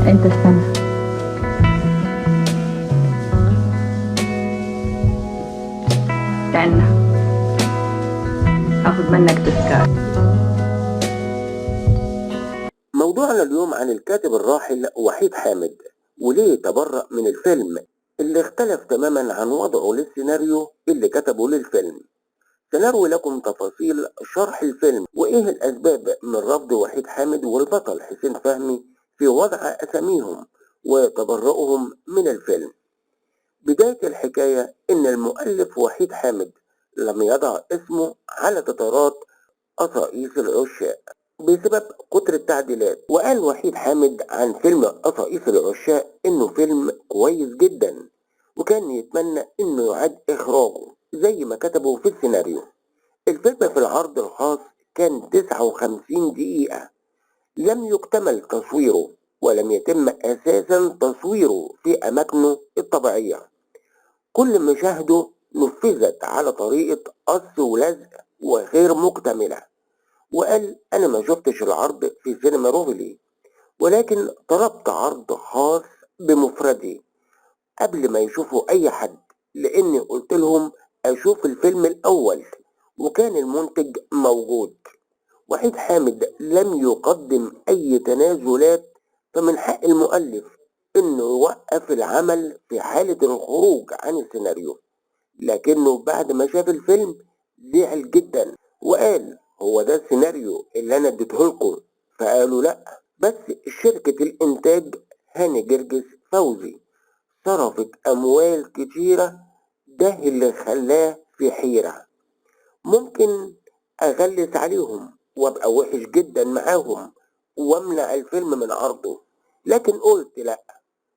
انت استنى. استنى اخد منك تذكار. موضوعنا اليوم عن الكاتب الراحل وحيد حامد، وليه تبرأ من الفيلم اللي اختلف تماما عن وضعه للسيناريو اللي كتبه للفيلم. سنروي لكم تفاصيل شرح الفيلم وإيه الأسباب من رفض وحيد حامد والبطل حسين فهمي في وضع أساميهم وتبرؤهم من الفيلم. بداية الحكاية إن المؤلف وحيد حامد لم يضع اسمه على تترات قصائص العشاق بسبب كتر التعديلات. وقال وحيد حامد عن فيلم قصائص العشاق إنه فيلم كويس جدا، وكان يتمنى إنه يعاد إخراجه زي ما كتبه في السيناريو. الفيلم في العرض الخاص كان 59 دقيقة، لم يكتمل تصويره ولم يتم أساسا تصويره في أماكنه الطبيعية. كل مشاهده نفذت على طريقة قص ولزق وغير مكتملة. وقال أنا ما شفتش العرض في سينما روفلي، ولكن طلبت عرض خاص بمفردي قبل ما يشوفوا أي حد، لأني قلت لهم أشوف الفيلم الأول وكان المنتج موجود. وحيد حامد لم يقدم أي تنازلات، فمن حق المؤلف إنه يوقف العمل في حالة الخروج عن السيناريو. لكنه بعد ما شاف الفيلم زعل جدا وقال هو ده السيناريو اللي أنا اديته لكم؟ فقالوا لأ، بس شركة الإنتاج هاني جرجس فوزي صرفت أموال كتيرة، ده اللي خلاه في حيرة. ممكن أغلس عليهم وأبقى وحش جدا معاهم وأمنع الفيلم من عرضه، لكن قلت لأ،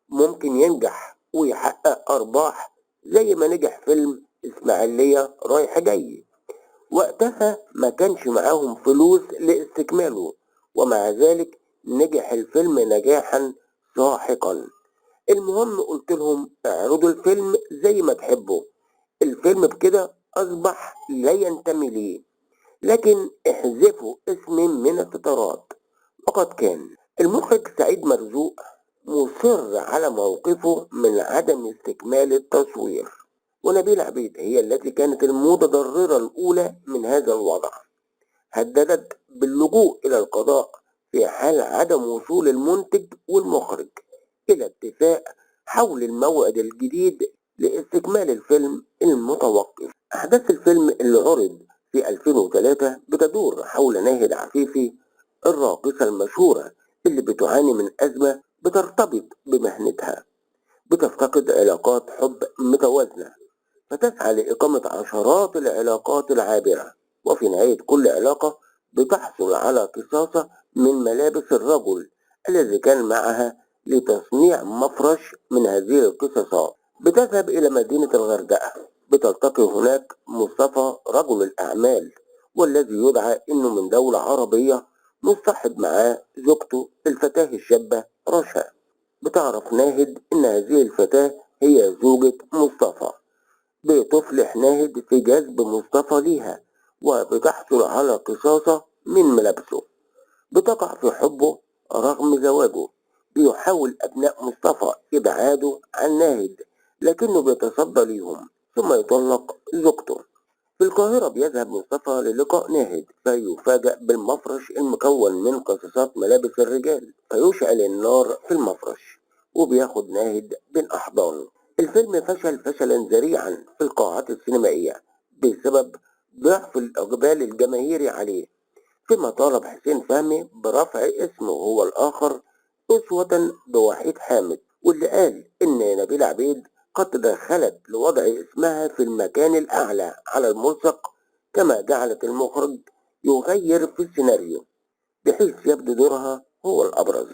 ممكن ينجح ويحقق أرباح زي ما نجح فيلم إسماعيلية رايح جاي. وقتها ما كانش معاهم فلوس لاستكماله، ومع ذلك نجح الفيلم نجاحا ساحقا. المهم قلت لهم اعرضوا الفيلم زي ما تحبوا، الفيلم بكده أصبح لا ينتمي ليه، لكن احذفوا اسمي من التترات. وقد كان المخرج سعيد مرزوق مصر على موقفه من عدم استكمال التصوير، ونبيلة عبيد هي التي كانت المتضررة الأولى من هذا الوضع. هددت باللجوء إلى القضاء في حال عدم وصول المنتج والمخرج إلى اتفاق حول الموعد الجديد لاستكمال الفيلم المتوقف. أحداث الفيلم اللي عرض في 2003 بتدور حول ناهد عفيفي الراقصة المشهورة اللي بتعاني من أزمة بترتبط بمهنتها، بتفتقد علاقات حب متوازنة، فتسعى لإقامة عشرات العلاقات العابرة، وفي نهاية كل علاقة بتحصل على قصاصة من ملابس الرجل الذي كان معها لتصنيع مفرش من هذه القصاصات. بتذهب إلى مدينة الغردقة، بتلتقي هناك مصطفى رجل الأعمال والذي يدعى إنه من دولة عربية، مصطحب معاه زوجته الفتاة الشابة رشا. بتعرف ناهد إن هذه الفتاة هي زوجة مصطفى. بتفلح ناهد في جذب مصطفى ليها وبتحصل على قصاصة من ملابسه. بتقع في حبه رغم زواجه. بيحاول أبناء مصطفى إبعاده عن ناهد، لكنه بيتصدى ليهم ثم يطلق زوجته. في القاهرة بيذهب مصطفى للقاء ناهد، فيفاجأ بالمفرش المكون من قصاصات ملابس الرجال، فيشعل النار في المفرش وبياخد ناهد بين أحضانه. الفيلم فشل فشلا ذريعا في القاعات السينمائية بسبب ضعف الإقبال الجماهيري عليه، فيما طالب حسين فهمي برفع اسمه هو الآخر أسوة بوحيد حامد، واللي قال إن نبيلة عبيد قد تدخلت لوضع اسمها في المكان الأعلى على الملصق، كما جعلت المخرج يغير في السيناريو بحيث يبدو دورها هو الأبرز.